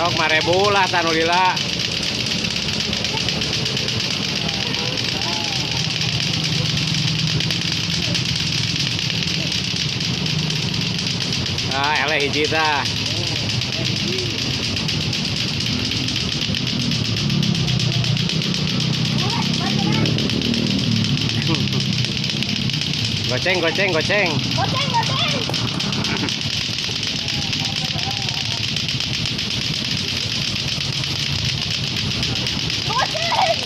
Sok 5.000 lah tanu lila. Ah, eleh hiji tah. Goceng, goceng, goceng. Goceng, goceng. Goceng.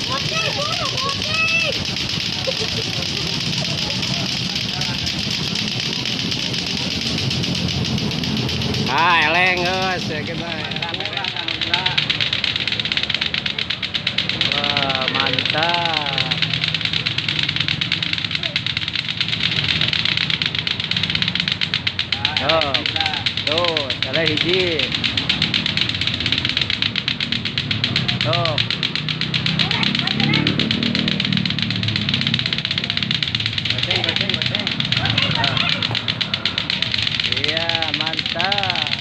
Goceng, buru, goceng. Ah, eleng geus ya kita. Wah, mantap. Tuh, tuh, salah hiji. Tuh. Goceng, goceng, goceng. Iya, mantap.